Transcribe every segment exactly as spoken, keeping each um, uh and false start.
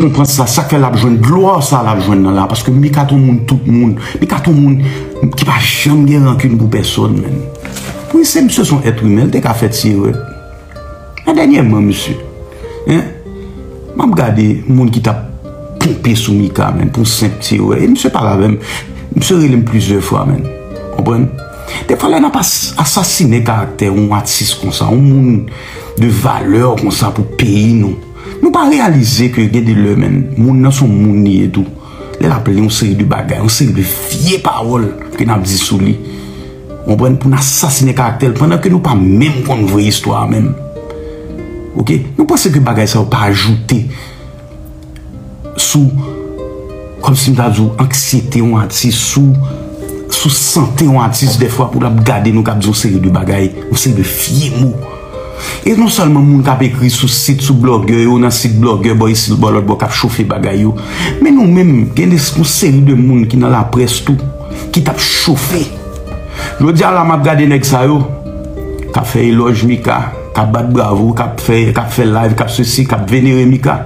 konprann sa, sa k fè l ap jwenn glwa sa l ap jwenn nan la, paske Mika t on moun tout moun. Mika t on moun ki pa janm gen rankin pou pèsòn, menn. Wi, se misye se yon èt imen, l te ka fè ti erè. Men dènyèman, mesye, en, m ap gade moun ki t ap ponpe sou Mika, menn, pou senp ti erè. E misye pale avè m, misye rele m plizyè fwa, menn. Konprann? Defwa, lè n ap as-, asasinen karaktè yon atis konsa, yon moun de valè konsa pou peyi nou, nou pa reyalize ke gen de lè, menn, moun nan se yon moun li ye tou. Lè l ap li yon seri de bagay, yon seri de vye pawòl ke n ap di sou li. Konprann? Pou n asasinen karaktè l, pandan ke nou pa menm konn vrè istwa a menm. Oke? Nou panse ke bagay sa yo pa ajoute sou, kòmsi m ta di w, anksyete yon atis, sou, sou sante yon atis, dèfwa pou l ap gade nou k ap di yon seri de bagay, yon seri de vye mo. E non sèlman moun k ap ekri sou sit, sou blògè yo, nan sit blògè, bò isit, bò lòt bò, k ap chofe bagay yo. Men nou menm, gen de, yon seri de moun ki nan laprès tou, ki t ap chofe. Jodi a la, m ap gade nèg sa yo, k ap fè elòj Mika, k ap bat bravo, k ap fè, k ap fè live, k ap sesi, k ap venere Mika.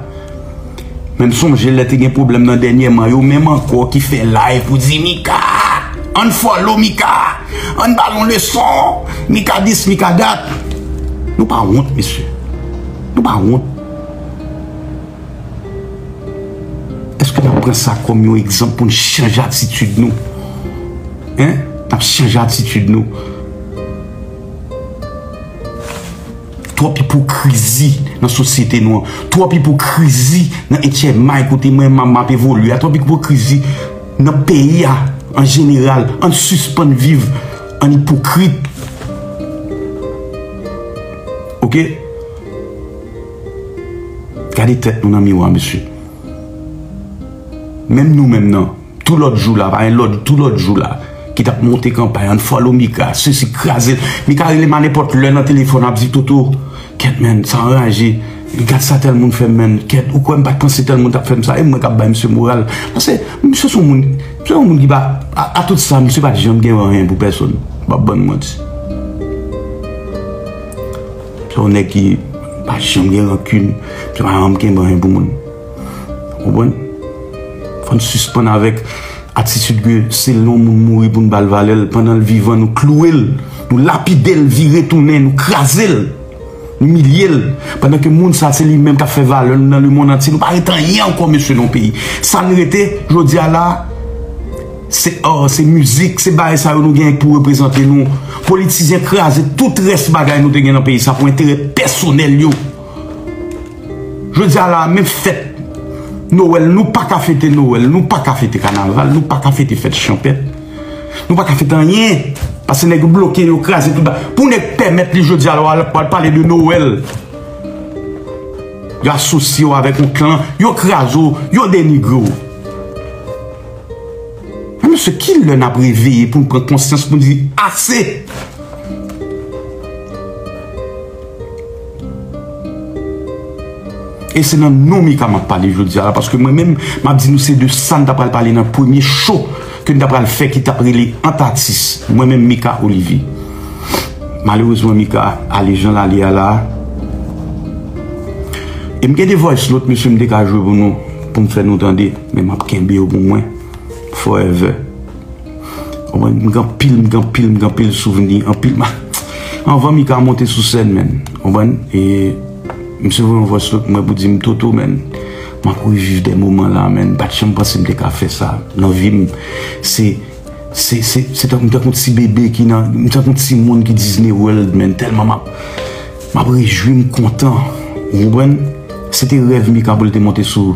Men m sonje lè te gen pwoblèm nan dènyèman, yo menm ankò ki fè live pou di, "Mika, unfollow Mika, ann ba l yon leson, Mika dis, Mika dat." Nou pa wont, mesye. Nou pa wont. Èske n ap pran sa kòm yon egzanp pou n chanje atitid nou? En? N ap chanje atitid nou. Twòp ipokrizi nan sosyete nou an. Twòp ipokrizi nan H M I kote mwen menm m ap evolye a. Twòp ipokrizi nan peyi a an jeneral. Ann sispann viv an ipokrit. Oke? Gade tèt nou nan miwa, mesye. Menm nou menm nan. Tou lòt jou la, pa gen lòt, tou lòt jou la, ki t ap monte kanpay, unfollow Mika, sesi kraze l. Mika rele m a nenpòt lè nan telefòn, ap di, "Toto, kèt, menn, sa anraje. Gad sa tèl moun fè m, menn. Kèt, ou kwè m pa t panse tèl moun t ap fè m sa?" E mwen k ap bay misye moral. Paske misye se yon moun, misye se yon moun ki pa, a, a tout sa, misye pa t janm gen anyen pou pèsonn. M p ap bann manti. Se yon nèg ki pa janm gen rankin, misye pa janm kenbe anyen pou moun. Konprann? Fò n sispann avèk atitid ke se lè yon moun mouri pou n ba l valè l. Pandan l vivan, nou klouwe l, nou lapide l, vire tounen, nou kraze l, nou imilye l. Pandan ke moun sa, se li menm k ap fè valè nou nan lemonn antye. Nou pa rete anyen ankò, mesye, nan peyi. Sa n rete, jodi a la, se art, se mizik, se bagay sa yo nou gen pou reprezante nou. Politizyen kraze tout rès bagay nou te gen nan peyi sa pou enterè pèsonèl yo. Jodi a la, menm fèt Nowèl, nou pa ka fete Nowèl, nou pa ka fete kanaval, nou pa ka fete fèt chanpèt. Nou pa ka fete anyen. Paske nèg yo bloke, yo kraze tout ba-, pou nèg pèmèt li jodi a la, w al, w al pale de Nowèl. Yo asosye w avèk yon klan, yo kraze w, yo denigre w. Men mesye, kilè n ap reveye pou n pran konsyans, pou n di ase? E se nan non Mika m ap pale jodi a la, paske mwen menm, m ap di nou se de sa n ta pral pale nan premye show ke n ta pral fè ki t ap rele Ant Atis. Mwen menm, Mika Olivier. Malerezman, Mika ale jan l ale a la. E m gen de voice note, mesye, m te ka jwe pou nou, pou m fè nou tande, men m ap kenbe yo pou mwen. Forever. Konprann? M gen anpil, m gen anpil, m gen anpil souvni, anpil ma-, anvan Mika monte sou sèn, menn. Konprann? E misye voye yon voice note mwen pou di m, "Toto, menn, m ap reviv de moman la, menn. M pa t janm panse m te ka fè sa nan vi m." Se, se, se, se tankou m tankou yon ti bebe ki nan, m tankou yon timoun ki Disney World, menn. Tèlman m ap, m ap rejwi, m kontan. Ou konprann? Se te rèv Mika pou l te monte sou,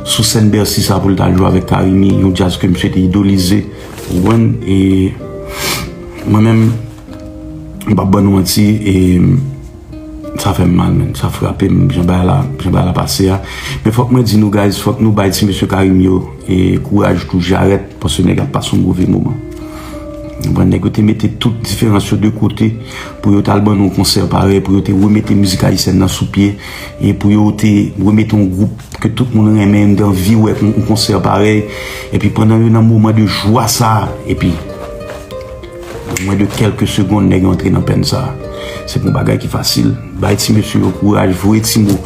sou sèn Bercy sa pou l t al jwe avèk Carimi, yon djaz ke misye te idolize. Ou konprann? E mwen menm, m p ap ban nou manti, e sa fè m mal, menn. Sa frape m, jan bagay la, jan bagay la pase a. Men fòk mwen di nou, guys, fòk nou bay ti mesye Carimi yo, e kouraj tou, jarèt, paske nèg ap pase yon move moman. Ou konprann? Nèg yo te mete tout diferans yo de kote pou yo t al ban nou yon konsè parèy, pou yo te remete mizik ayisyèn nan sou pye, e pou yo te remete yon gwoup ke tout moun renmen, m te anvi wè yon, yon konsè parèy. Epi pandan yo nan moman de jwa sa, epi nan mwen de kèlke segonn, nèg yo antre nan pèn sa. Se pa yon bagay ki fasil. Bay ti mesye yo kouraj, voye ti mo.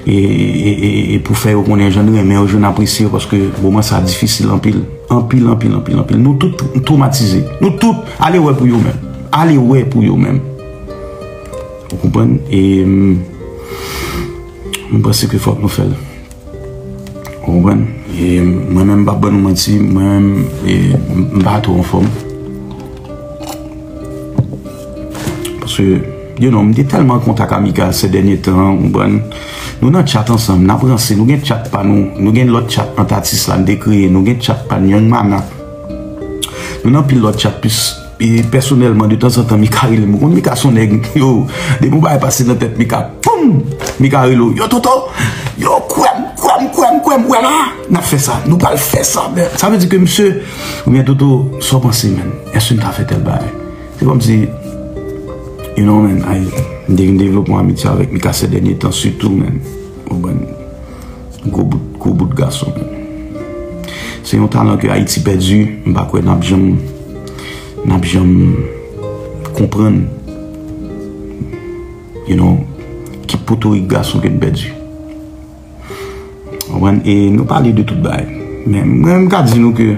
e, e, e, e pou fè yo konnen jan n renmen yo, jan n apresye yo, paske moman sa difisil anpil. Anpil, anpil, anpil, anpil. Nou tout twomatize. Nou tout, ale wè pou yo menm. Ale wè pou yo menm. Ou konprann? E, mm, mwen panse ke fòk nou fè l. Ou konprann? E mwen menm, m p ap ban nou manti, mwen menm, e, m pa twò anfòm. Paske, you know, m te tèlman kontak Amical se dènye tan, ou konprann? Nou nan chat ansanm, n ap ranse, nou gen chat pa nou, nou gen lòt chat ant atis la, n te kreye, nou gen chat pa n, Young Mana. Nou nan pil lòt chat, plis, e, pèsonèlman, de tanzantan, Mika rele m. Ou konn Mika se yon nèg, yo, depi yon bagay pase nan tèt Mika, poum! Mika rele w, yo, Toto, yo, kwè m, kwè m, kwè m, kwè m, wè la, n ap fè sa, nou pral fè sa, men sa vle di ke misye, oubyen Toto, sa w panse, menn? Èske n ta fè tèl bagay? Se kòmsi, you know, man, ay, m te vin devlope yon amitye avèk Mika se dènye tan, sitou, man. Ou konprann? Gwo bout, gwo bout gason, man. Se yon talan ke Ayiti pèdi, m pa kwè n ap janm, n ap janm konprann, you know, ki potorik gason ke n pèdi. Konprann? E nou pale de tout bagay. Men mwen, m ka di nou ke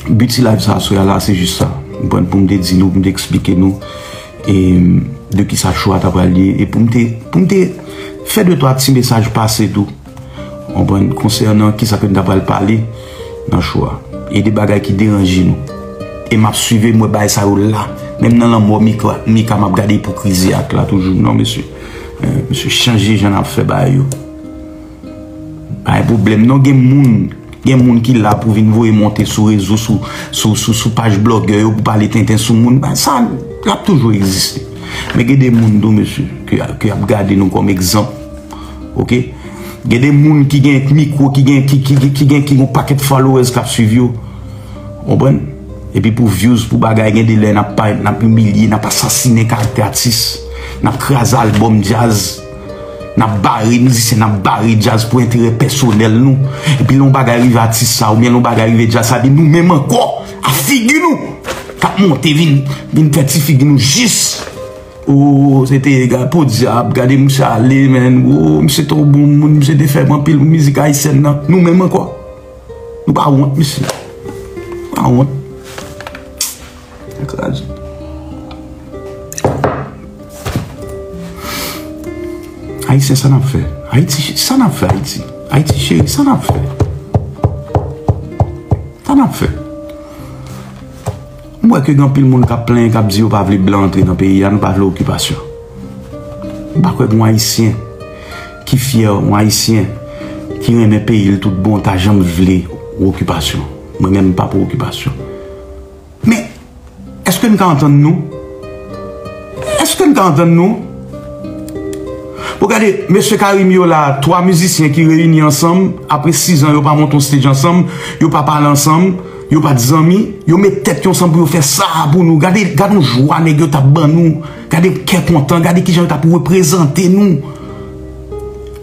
but ti live sa aswè a la, se jis sa. Konprann? Pou m te di nou, pou m te eksplike nou, e, de ki sa cho a ta pral ye. E pou m te, pou m te fè de twa ti mesaj pase tou. Konprann? Konsènan ki sa ke n ta pral pale nan cho a. E de bagay ki deranje nou. E m ap swive, m wè bagay sa yo la. Menm nan lanmò Mika, Mika m ap gade ipokrizi ak la toujou. Non, mesye. Eh, mesye, chanje jan n ap fè bagay yo. Pa gen pwoblèm non, gen moun, gen moun ki la pou vin voye monte sou rezo, sou, sou, sou, sou paj blògè yo pou pale tenten sou moun. Sa, l ap toujou egziste. Men gen de moun tou, mesye, ke, ke ap gade nou kòm egzanp. Oke? Gen de moun ki gen mikwo, ki gen, ki, ki, ki, ki gen, ki gen yon pakèt followers k ap swiv yo. Konprann? Epi pou views, pou bagay, gen de lè n ap parèt, n ap imilye, n ap asasinen karaktè atis, n ap kraze albòm djaz, n ap bare mizisyen, n ap bare djaz pou enterè pèsonèl nou. Epi lè yon bagay rive atis sa, oubyen lè yon bagay rive djaz sa, epi nou menm ankò, a figi nou, k ap monte vin, vin fè ti figi nou jis. O, se te ga-, podyab, gade misye ale, menn. O, misye te yon bon moun, misye te fè anpil pou mizik ayisyèn nan. Nou menm ankò. Nou pa wont, mesye. Nou pa wont. Sa kraze. Ayisyen, sa n ap fè? Ayiti, sa n ap fè, Ayiti? Ayiti cheri, sa n ap fè? Sa n ap fè? M wè ke gen anpil moun k ap plenyen, k ap di yo pa vle blan antre nan peyi a, nou pa vle okipasyon. M pa kwè gen yon Ayisyen ki fyè, yon Ayisyen ki renmen peyi l tout bon, ta janm vle okipasyon. Mwen menm, m pa pou okipasyon. Men, èske n ka antann nou? Èske n ka antann nou? Bon, gade, mesye Karim yo la, twa mizisyen ki reyini ansanm, apre sizan, yo pa monte yon stage ansanm, yo pa pale ansanm, yo pa t zanmi, yo met tèt yo ansanm pou yo fè sa a pou nou. Gade, gade yon jwa nèg yo t ap ban nou. Gade kè kontan, gade kijan yo t ap reprezante nou.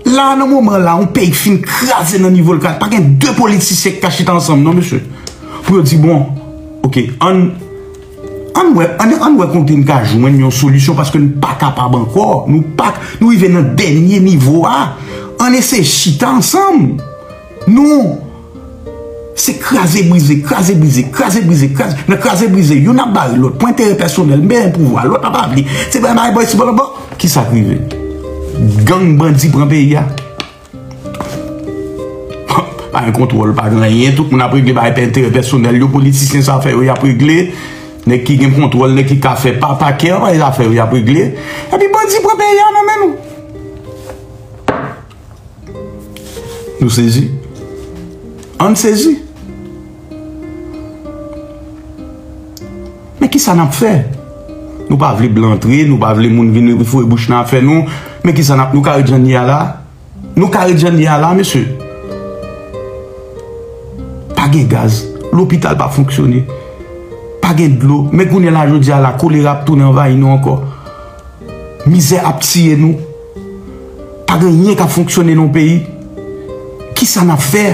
La, nan moman la, yon peyi k fin kraze nan nivo l kraze. Pa gen de politisyen k ka chita ansanm, non, mesye. Pou yo di, bon, oke, ann, ann wè, ann, ann wè kote n ka jwenn yon solisyon, paske n pa kapab ankò. Nou pa, nou rive nan dènye nivo a. Ann eseye chita ansanm. Nou, se kraze brize, kraze brize, kraze brize, kraze, nan kraze brize, youn ap bare lòt, pou enterè pèsonèl, m bezwen pouvwa, lòt la pa vle. Se bagay, bagay, bòy, se bòlòbò. Ki sa k rive? Gang, bandi pran peyi a. Pa gen kontwòl, pa gen anyen, tout moun ap regle bagay pa enterè pèsonèl yo, politisyen sa fè yo, y ap regle. Nèg ki gen kontwòl, nèg ki ka fè pa, pa kè, pa zafè yo, y ap regle. Epi bandi pran peyi a nan men nou. Nou sezi? Ann sezi? Men ki sa n ap fè? Nou pa vle blan antre, nou pa vle moun vin foure bouch nan afè nou. Men ki sa n ap, nou ka ret jan n ye a la? Nou ka ret jan n ye a la, mesye? Pa gen gaz, lopital pa fonksyone, pa gen dlo. Men kounye a la, jodi a la, kolera ap tounen anvayi nou ankò. Mizè ap tiye nou. Pa gen anyen k ap fonksyone nan peyi. Ki sa n ap fè?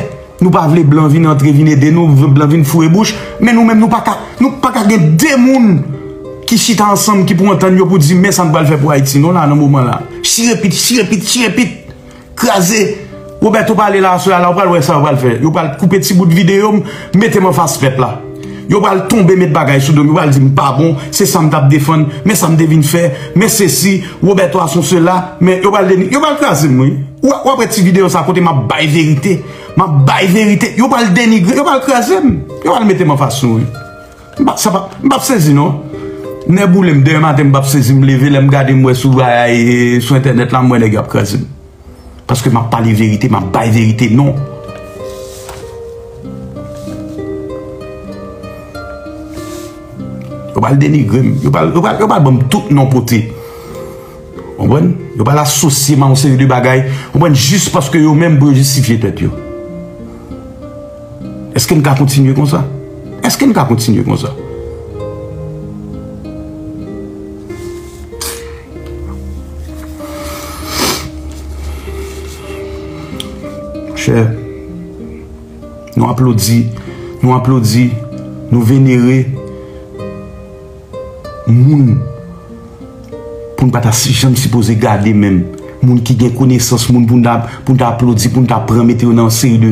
Nou pa vle blan vin antre, vin ede nou, blan vin foure bouch. Men nou menm, nou pa ka, nou pa ka gen de moun ki chita ansanm, ki pou antann yo pou di, men sa n pral fè pou Ayiti, non, la, nan moman la. Chire pit, chire pit, chire pit. Kraze. Roberto pale la aswè a la, ou pral wè sa yo pral fè. Yo pral koupe ti bout videyo m, mete m anfas pèp la. Yo pral tonbe met bagay sou do m, yo pral di m pa bon, se sa m t ap defann, men sa m te vin fè, men sesi, Roberto a son sela, men yo pral deni, yo pral kraze m, wi. W w ap wè ti videyo sa kote m ap bay verite. M ap bay verite. Yo pral denigre, yo pral kraze m. Yo pral mete m anfas nou, wi. M p ap, sa p ap, m p ap sezi non. Nè boule m, demen maten m p ap sezi, m leve, lè m gade m wè sou bagay, sou entènèt la, m wè nèg yo ap kraze m. Paske m ap pale verite, m ap bay verite non. Yo pral denigre m, yo pral, yo pral, yo pral ban m tout non pote. Konprann? Yo pral asosye m a yon seri de bagay, konprann, jis paske yo menm pou yo jistifye tèt yo. Èske n ka kontinye konsa? Èske n ka kontinye konsa? Chè, nou aplodi, nou aplodi, nou venere moun pou n pa ta si, janm sipoze gade menm. Moun ki gen konesans, moun pou n ta, pou n ta aplodi, pou n ta pran mete yo nan yon seri de,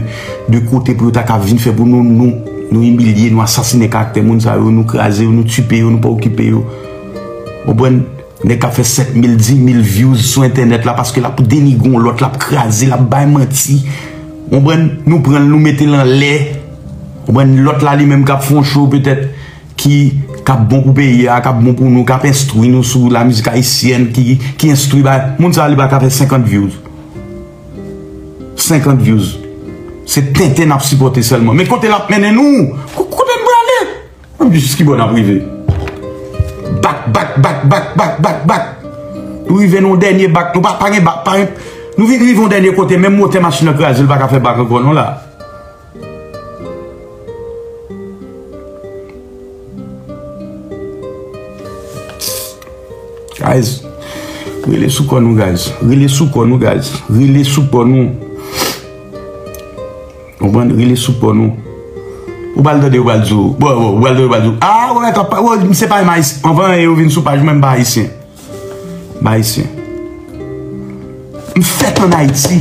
de kote pou yo ta ka vin fè pou nou, nou, nou imilye, nou asasinen karaktè moun sa yo, nou kraze yo, nou tipe yo, nou pa okipe yo. Konprann? Nèg k ap fè sèt mil, dis mil views sou entènèt la paske l ap denigre yon lòt, l ap kraze, l ap bay manti. Konprann? Nou pran l, nou mete l anlè. Konprann? Lòt la li menm k ap fè yon show petèt ki, k ap bon pou peyi a, k ap bon pou nou, k ap enstwi nou sou lamizik ayisyèn, ki, ki enstwi bay. Moun sa a li pa ka fè senkant views. Senkant views. Se tenten n ap sipòte sèlman. Men kote l ap mennen nou? Ko-, kote n prale? Ann di jis ki bò n ap rive. Bak, bak, bak, bak, bak, bak, bak. Nou rive nan yon dènye bak. Nou pa, pa gen bak, pa gen, nou vin rive yon dènye kote, menm motè machin nan kraze, l pa ka fè bak ankò non la. Guys, rele sou kò nou, guys. Rele sou kò nou, guys. Rele sou kò nou. Konprann? Rele sou kò nou. Ou pral tande, ou pral di w. Bon, bon, ou pral tande, ou pral di w. Ah, ou mèt ap, ou, misye pa menm ayisyen. Anvan yo vin sou paj mwen, m pa ayisyen. M pa ayisyen. M fèt ann Ayiti.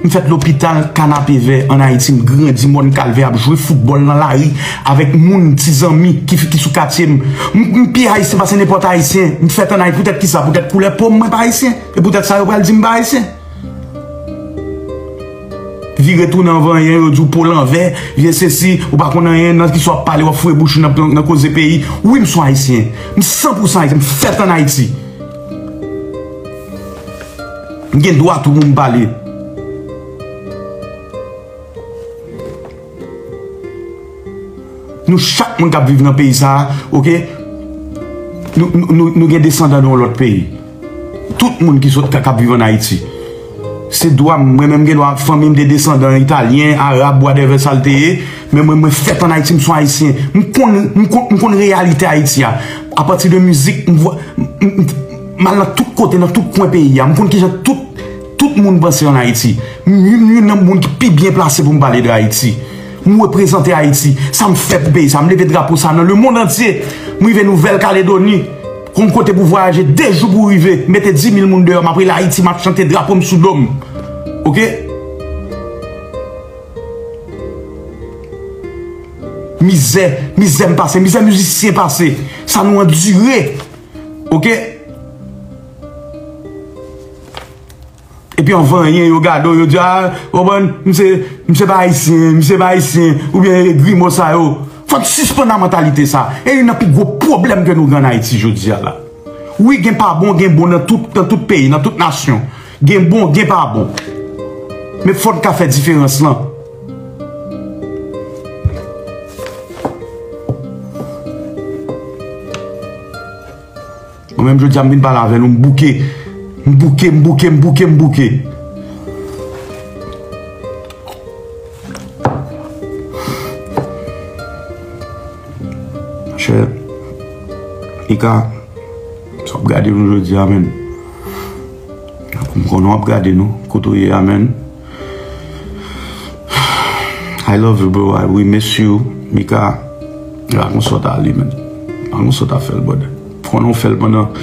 M fèt lopital Kanapevè ann Ayiti. M grandi Mòn Kalvè ap jwe foutbòl nan lari avèk moun, ti zanmi ki, ki sou katye m. M, m pi ayisyen pase nenpòt ayisyen. M fèt ann Ayiti. Poutèt kisa? Poutèt koulè po m, mwen pa ayisyen. E poutèt sa yo pral di m pa ayisyen. Vire tounen anvan anyen, yo di w po lanvè, vye sesi, ou pa konn anyen, nan kisa w ap pale, w ap foure bouch ou nan, nan, nan koze peyi. Wi, m se yon ayisyen. M san pou san ayisyen, m fèt ann Ayiti. M gen dwa tou pou m pale. Nou chak moun k ap viv nan peyi sa a, oke? Nou, nou, nou, nou gen desandan nan yon lòt peyi. Tout moun ki sot k ap viv ann Ayiti. Se dwa m, mwen menm gen dwa, fanmi m te desandan italyen, arab, whatever sa l te ye, men mwen, mwen fèt ann Ayiti, m se yon ayisyen. M konn, m konn, m konn reyalite Ayiti a. Apati de mizik, m vwa, m, m, m al nan tout kote, nan tout kwen peyi a. M konn kijan tout, tout moun panse ann Ayiti. M youn, youn nan moun ki pi byen plase pou m pale de Ayiti. M reprezante Ayiti. Sa m fè pou peyi sa. M leve drapo sa nan lemonn antye. M rive Nouvèl Kaledoni. Yon kote pou vwayaje de jou pou rive. Mete dis mil moun deyò. M ap rele Ayiti, m ap chante, drapo m sou do m. Oke? Mizè, mizè m pase, mizè mizisyen pase. Sa nou andire. Oke? Epi anvan anyen, yo gade w, yo di, "Ah, konprann, misye, misye pa ayisyen, misye pa ayisyen," oubyen e grimo sa yo. Fò n sispann ak mantalite sa. E youn nan pi gwo pwoblèm ke nou gen ann Ayiti jodi a la. Wi, gen pa bon, gen bon nan tout, nan tout peyi, nan tout nasyon. Gen bon, gen pa bon. Men fò n ka fè diferans lan. Mwen menm jodi a m vin pale avè nou, m bouke. M bouke, m bouke, m bouke, m bouke. Chè, Mika, sa w ap gade nou jodi a, menm. M konnen w ap gade nou, kote w ye a, menm. I love you, bro. I, we miss you. Mika, la konsa w ta ale, man. La konsa w ta fè l, brother. Konnen w fè l pandan,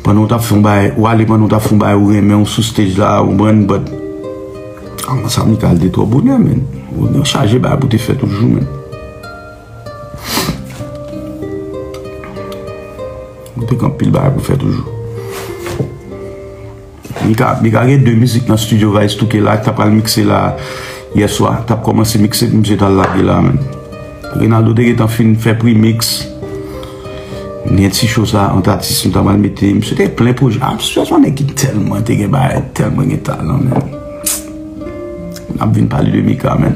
Pandan w t ap fè yon bagay, ou ale pandan w t ap fè yon bagay ou renmen, ou sou stage la, ou konprann, but, ah, sa Mika al te twò bonè, man. Ou gen chaje bagay pou te fè toujou, man. Ou te gen anpil bagay pou fè toujou. Mika, Mika gen de mizik nan Studio Vice tou ke la, k t ap pral mikse la yè swa, t ap kòmanse mikse, misye t al lage la, man. Renaldo te gentan fin fè pre-mix. Gen ti show sa, ant atis, nou ta pral mete. Misye te plen pwojè. Ah, misye se yon nèg ki tèlman te gen bagay, tèlman gen talan, man. N ap vin pale de Mika, man.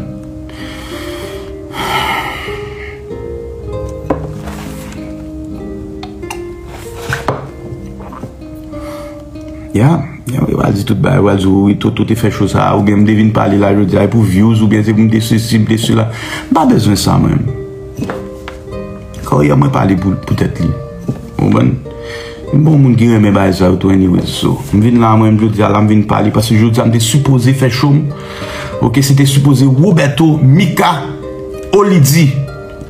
Ya, ya, yo pral di tout bagay, yo pral di, wi, Toto te fè cho sa, oubyen m te vin pale la jodi a, e pou views, oubyen se pou m te sesi, m te sela. M pa bezwen sa, mwen. Karyè mwen pale pou, pou tèt li. Ou konprann? M pa yon moun ki renmen bagay sa yo tou, anyways. So, m vin la, mwen, jodi a la, m vin pale, paske jodi a, m te sipoze fè cho m. Oke, se te sipoze Roberto, Mika, Olidi.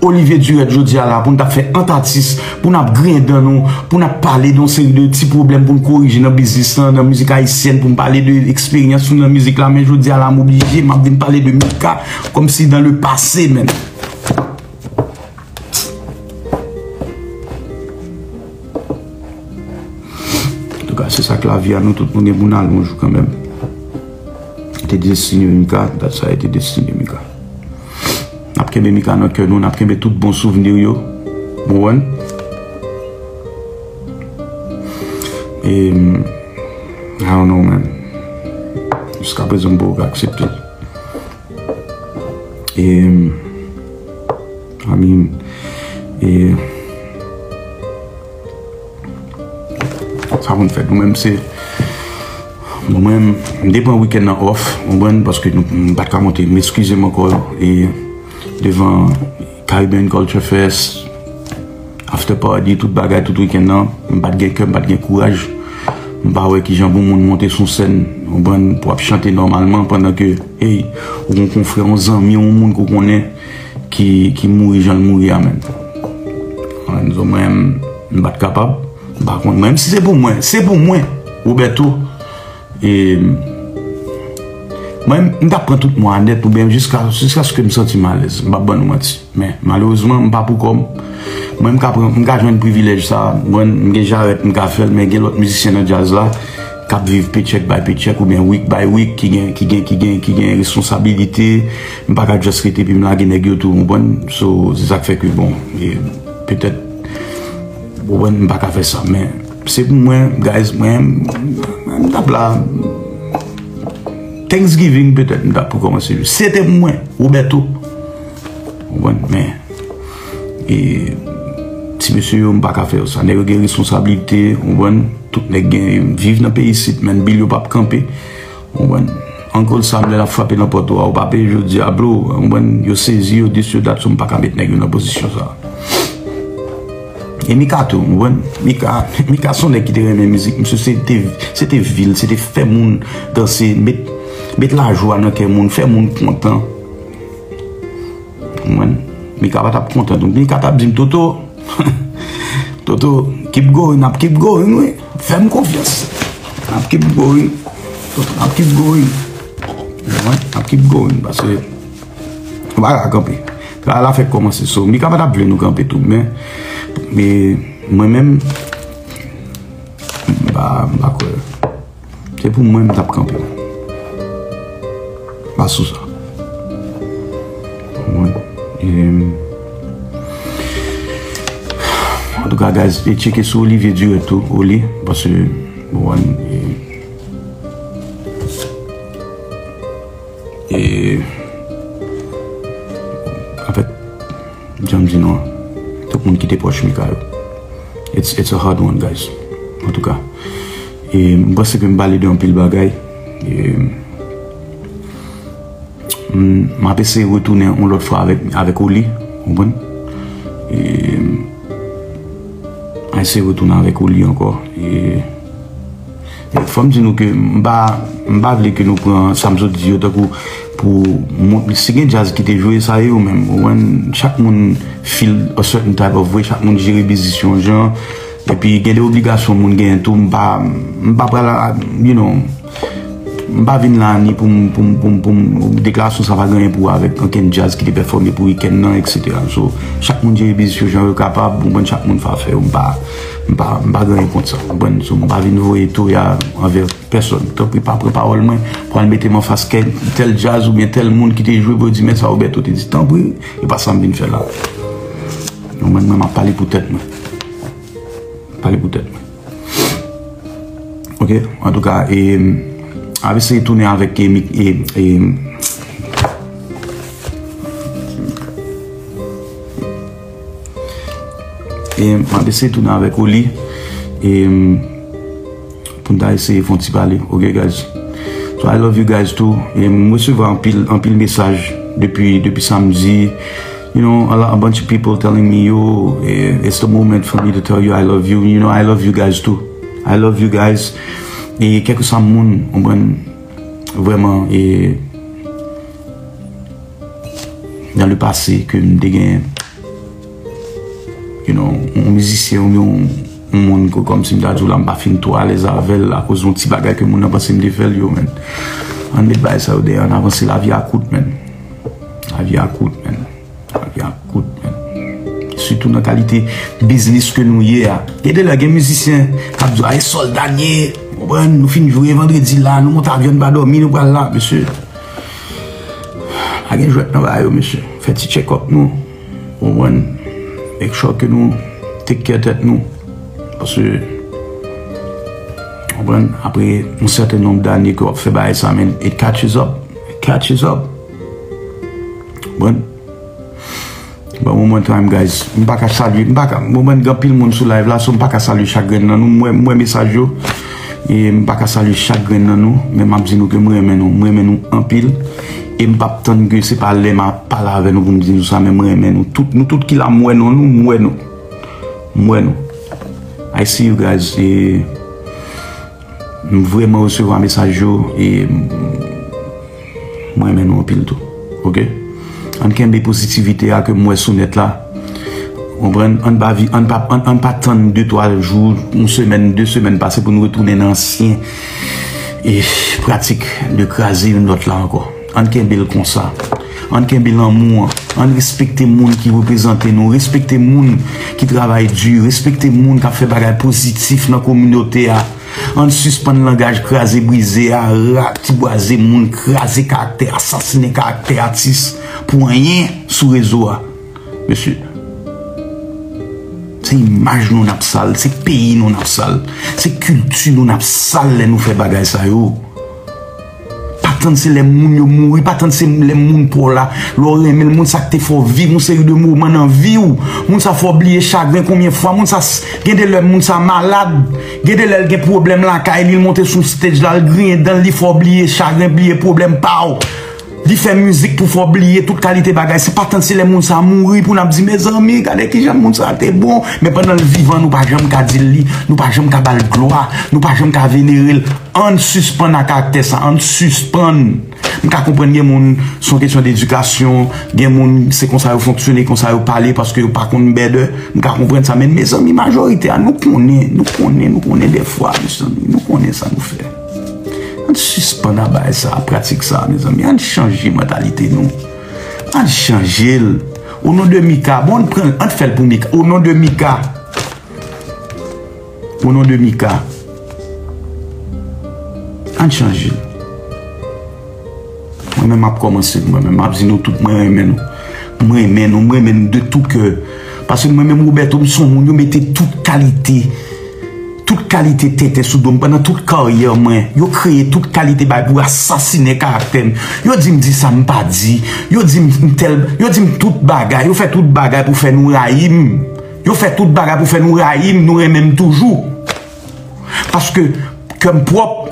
Olivier Durette jodi a la pou n t ap fè ant atis, pou n ap griyen dan nou, pou n ap pale de yon seri de ti pwoblèm pou n korije nan biznis lan, nan mizik ayisyèn, pou n pale de eksperyans nou nan mizik la, men jodi a la m oblije, m ap vin pale de Mika kòmsi dans le passé, man. Antouka, se sa k lavi a, nou tout nou gen pou n al yon jou kanmenm. Te destine Mika, dat sa te destine Mika. N ap kenbe Mika nan kè nou, n ap kenbe tout bon souvnir yo. Ou konprann? E, I don't know, man. Jiska prezan, m poko ka aksepte l. E, I mean, e, sa konn fèt. Mwen menm se, bon, mwen, m te pran wikenn nan off, ou konprann, paske nou, m pa t ka monte. M eskize m ankò, e, devan Caribbean Culture Fest, after party, tout bagay, tout wikenn nan, m pa t gen kè, m pa t gen kouraj. M pa wè kijan pou moun monte sou sèn, ou konprann, pou ap chante nòmalman, pandan ke, hey, ou gon konfrè, yon zanmi, yon moun ke w konnen ki, ki mouri jan l mouri a, man. Mwen, mwen, m pa t kapab. M pa konn, mwen, si se pou mwen, se pou mwen, Roberto. E, mwen, m t ap pran tout mwa nèt, oubyen jiska, jiskaske m santi m alèz. M p ap ban nou manti. Men, malerezman, m pa pou kò m. Mwen, m ka pran, m ka jwenn privilèj sa. Mwen, m gen jarèt, m ka fè l, men gen lòt mizisyen nan djaz la k ap viv paycheck by paycheck oubyen week by week ki gen, ki gen, ki gen, ki gen responsabilite. M pa ka just rete epi m lage nèg yo tou, ou konprann? So, se sa k fè ke, bon, e, petèt, ou konprann, m pa ka fè sa. Men, se pou mwen, guys, mwen, mwen, m t ap la. Thanksgiving, petèt, m t ap pou kòmanse. Se te pou mwen, Roberto. Ou konprann? Men, e, ti mesye yo, m pa ka fè yo sa. Nèg yo gen responsablite, ou konprann? Tout nèg gen, viv nan peyi isit, men bil yo p ap kanpe. Ou konprann? Uncle Sam, lè l ap frape nan pòt ou a, ou pa peye jodi a, bro. Ou konprann? Yo sezi, yo dis, yo dat, so m pa ka met nèg yo nan pozisyon sa. E Mika tou, ou konprann? Mika, Mika se yon nèg ki te renmen mizik. Misye se te, se te vi l, se te fè moun danse, met, met lajwa nan kè moun, fè moun kontan. Ou konprann? Mika pa t ap kontan tou. Mika t ap di m, "Toto, Toto, keep going, n ap keep going, wi. Fè m konfyans. N ap keep going. Toto, n ap keep going." Ou konprann? N ap keep going, paske nou pa ka kanpe. Travay la fèk kòmanse, so, Mika pa t ap vle nou kanpe tou, men, men mwen menm, m pa, m pa kwè. Se pou mwen, m t ap kanpe. Pa sou sa. Mwen, em, antouka, guys, e tcheke sou Olivier Durette tou, Oli, paske, bon, e, e, anfèt, jan m di nou an, tout moun ki te pwòch Mika yo. It's, it's a hard one, guys. Antouka, e, m panse ke m pale de anpil bagay. E, m, m ap eseye retounen yon lòt fwa avèk, avèk Oli, ou konprann? E, m eseye retounen avèk Oli ankò. E, Fò m di nou ke m pa, m pa vle ke nou pran sa m sot di yo tankou pou moun, si gen djaz ki te jwe, sa e yo menm, ou konprann, chak moun feel a certain type of way, chak moun jere biznis yon jan, Epi gen de obligasyon moun genyen tou, m pa, m pa pral, you know, m pa vin la ni pou m, pou m, pou m, pou m, deklarasyon sa pa gen anyen pou wè avèk ankenn djaz ki te pèfòme pou wikenn nan, et cetera. So, chak moun jere biznis yo jan yo kapab, ou konprann, chak moun fè afè yo, m pa, m pa, m pa gen anyen kont sa, ou konprann? So, m pa vin voye toya anvè pèsòn. Tanpri, pa pran pawòl mwen pou al mete m anfas kèk tèl djaz oubyen tèl moun ki te jwe pou yo di, "Men sa Roberto te di." Tanpri, e pa sa m vin fè la. Mwen, mwen, m ap pale pou tèt mwen. Pale pou tèt mwen. Ok, antouka, e, m ap eseye tounen avèk, e, mik-, e, e, e, m ap eseye tounen avèk Oli, e, m pou n ta eseye fè yon ti pale, ok, guys? So, I love you guys too. E m resevwa anpil, anpil mesaj depi, depi samdi. You know, a, lot, a bunch of people telling me, "Yo, eh, it's the moment for me to tell you I love you." You know, I love you guys too. I love you guys. E kèlkeswa moun, ou konprann, vrèman, e, dans le passé, ke m te gen, you know, yon mizisyen oubyen yon, yon moun ke, kòmsi m ta di w la, m pa fin twò alèz avè l akoz yon ti bagay ke moun nan panse m te fè l, yo, men. Ann met bagay sa yo dèyè, ann avanse, lavi a kout, men. Lavi a kout, men. Lavi a kout, men. Sitou nan kalite biznis ke nou ye a. Gen de lè, gen mizisyen k ap di, "Ay, sòl dènye, konprann, nou fin jwe vandredi la, nou monte avyon, n pa dòmi, nou pral la." Mesye, pa gen jwèt nan bagay yo, mesye. Fè ti check up nou, konprann, make sure ke nou take care tèt nou. Paske, konprann, apre yon sèten nonb dane ke w ap fè bagay sa, men, it catches up. It catches up. Konprann? Bon, one more time, guys. M pa ka salye, m pa ka, bon, mwen gen anpil moun sou live la, so m pa ka salye chak grenn nan nou. M wè, m wè mesaj yo. E m pa ka salye chak grenn nan nou, men m ap di nou ke m renmen nou. M renmen nou anpil. E m p ap tann ke se pa lè m ap pale avè nou pou m di nou sa, men m renmen nou tout. Nou tout ki la, m wè nou, nou, m wè nou. M wè nou. I see you guys. E M vrèman resevwa mesaj yo e m, m renmen nou anpil tou. Ok? Ann kenbe pozitivite a ke m wè sou nèt la. Konprann? Ann pa vi-, ann pa, ann, ann pa tann de twa jou, yon semèn, de semèn pase pou nou retounen nan ansyen, e, pratik de kraze youn lòt la ankò. Ann kenbe l konsa. Ann kenbe lanmou an. Ann respekte moun ki reprezante nou. Respekte moun ki travay di. Respekte moun k ap fè bagay pozitif nan kominote a. Ann sispann langaj kraze brize a, ratibwaze moun, kraze karaktè, asasinen karaktè atis pou anyen sou rezo a. Mesye, se imaj nou n ap sal, se peyi nou n ap sal, se kilti nou n ap sal lè nou fè bagay sa yo. Pa tann se lè moun yo mouri, pa tann se lè moun pa w la. Lè w renmen l, moun sa k te fè w viv yon seri de moman nan vi w, moun sa fè w bliye chagren konbyen fwa, moun sa s-, gen de lè moun sa malad, gen de lè l gen pwoblèm lakay li, l monte sou stage la, l griyen dan l, li fè w bliye chagren, bliye pwoblèm pa w. Li fè mizik pou fè w bliye tout kalite bagay. Se pa tann se lè moun sa mouri pou n ap di, "Mezanmi, gade kijan moun sa te bon." Men pandan l vivan, nou pa janm ka di l li, nou pa janm ka ba l glwa, nou pa janm ka venere l. Ann sispann ak karaktè sa, ann sispann. M ka konprann gen moun, se yon kesyon de edikasyon, gen moun, se konsa yo fonksyone, konsa yo pale, paske yo pa konn bèdè. M ka konprann sa, men mezanmi, majorite a, nou konnen, nou konnen, nou konnen dèfwa, mezanmi, nou konnen sa nou fè. Ann sispann a bagay sa, pratik sa, mezanmi, ann chanje mantalite nou. Ann chanje l. O non de Mika, bon, ann pran, ann fè l pou Mika. O non de Mika. O non de Mika. Ann chanje l. Mwen menm m ap kòmanse, mwen menm m ap di nou tout, mwen renmen nou. Mwen renmen nou, mwen renmen nou de tout kè. Paske mwen menm Roberto, m se yon moun yo mete tout kalite, tout kalite tenten sou do m pandan tout karyè mwen. Yo kreye tout kalite bagay pou asasinen karaktè m. Yo di m di sa m pa di. Yo di m m tèl, yo di m tout bagay. Yo fè tout bagay pou fè nou rayi m. Yo fè tout bagay pou fè nou rayi m, nou renmen m toujou. Paske kè m pwòp,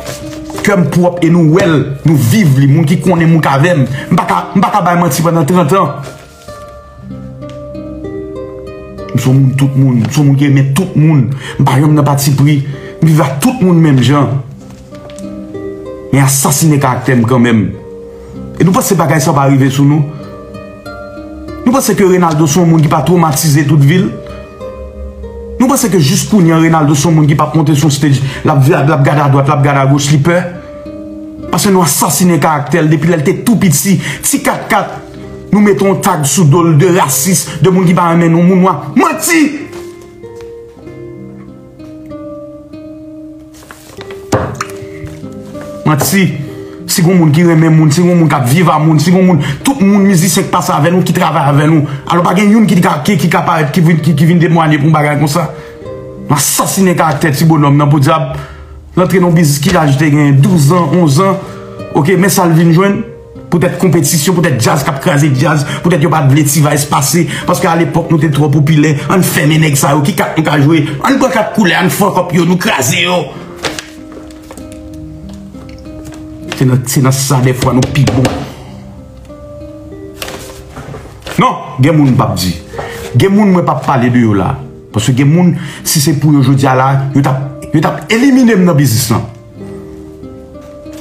kè m pwòp e nou wè l, nou viv li, moun ki konnen m ou k avè m. M pa ka, m pa ka bay manti pandan trant an. M se yon moun tout moun, m se yon moun ki renmen tout moun. M pa janm nan patipri, m viv ak tout moun menm jan. Men asasinen karaktè m kanmenm. E nou panse bagay sa pa rive sou nou? Nou panse ke Reynaldo se yon moun ki pa twomatize tout vi l? Nou panse ke jis kounye a Reynaldo se yon moun ki p ap monte sou yon stage, l ap, l ap gade adwat, l ap gade agoch, li pè? Paske nou asasinen karaktè l depi lè l te tou piti, ti kat kat. Nou mete yon tag sou do l de rasis, de moun ki pa renmen nou, moun nwa. Manti! Manti. Si gon moun ki renmen moun, si gon moun k ap viv a moun, si gon moun, tout moun mizisyen k pase avè nou, ki travay avè nou. Alò pa gen youn ki ka, ki, ki ka parèt, ki vin, ki, ki vin temwanye pou yon bagay konsa. Nou asasinen karaktè ti bonòm nan podyab. L antre nan yon biznis ki laj li te genyen, douz an, onz an. Oke, men sa l vin jwenn. Poutèt konpetisyon, poutèt djaz k ap kraze djaz, poutèt yo pa t vle T-Vice pase, paske alepòk nou te twò popilè, ann fèmen nèg sa yo, ki kat nou ka jwe, ann pran kat koulè, ann fuck up yo, nou kraze yo. Se nan, se nan sa dèfwa nou pi bon. Non, gen moun m p ap di. Gen moun mwen p ap pale de yo la. Paske gen moun, si se pou yo jodi a la, yo t ap, yo t ap elimine m nan biznis lan.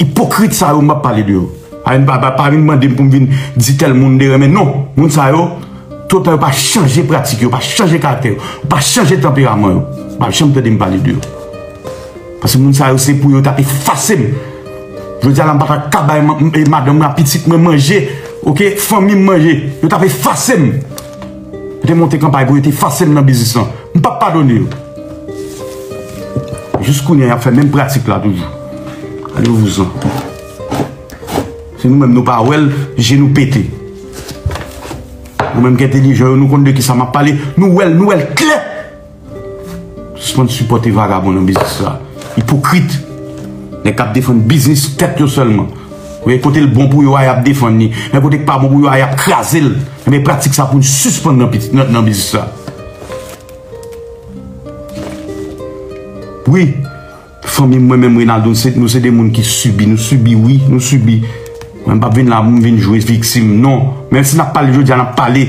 Ipokrit sa yo, m p ap pale de yo. Pa vin, pa, pa, pa vin mande m pou m vin di tèl moun de renmen. Non, moun sa yo, toutan yo pa chanje pratik yo, pa chanje karaktè yo, pa chanje tanperaman yo, w p ap janm tande m pale de yo. Paske moun sa yo, se pou yo t ap efase m. Jodi a la, m pa ta ka bay ma-, m-, e madanm mwen ak pitit mwen manje, oke, fanmi m manje. Yo t ap efase m. Yo te monte kanpay pou yo te efase m nan biznis lan. M p ap padone yo. Jis kounye a, y ap fè menm pratik la toujou. Allez-vous-en. Se nou menm nou pa wè l, je nou pete. Nou menm ki entèlijan yo, nou konn de ki sa m ap pale. Nou wè l, nou wè l klè. Sispann sipòte vagabon nan biznis la. Ipokrit. Nèg k ap defann biznis tèt yo sèlman. Wi, kote l bon pou yo a, y ap defann li. Men kote k pa bon pou yo a, y ap kraze l. Enben, pratik sa pou n sispann nan, nan, nan biznis la. Wi, fanmi m, mwen menm, Reynaldo, nou se, nou se de moun ki sibi. Nou sibi, wi, nou sibi. Mwen, m p ap vin la pou m vin jwe viktim, non. Menm si n ap pale jodi a, n ap pale.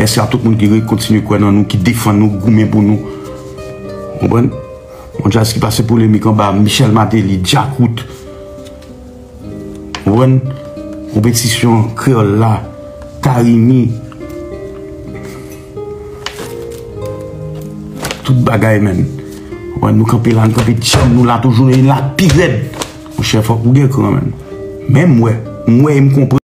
Mèsi a tout moun ki re-, kontinye kwè nan nou, ki defann nou, goumen pou nou. Konprann? Yon djaz ki pase polemik anba Michel Martelly, Djakout. Konprann? Konpetisyon kreyòl la, Carimi. Tout bagay, menn. Konprann? Nou kanpe la, nou kanpe djanm, nou la toujou, nou la pi rèd. Monchè, fòk ou gen kran, menn. Men m wè, m wè e m konprann.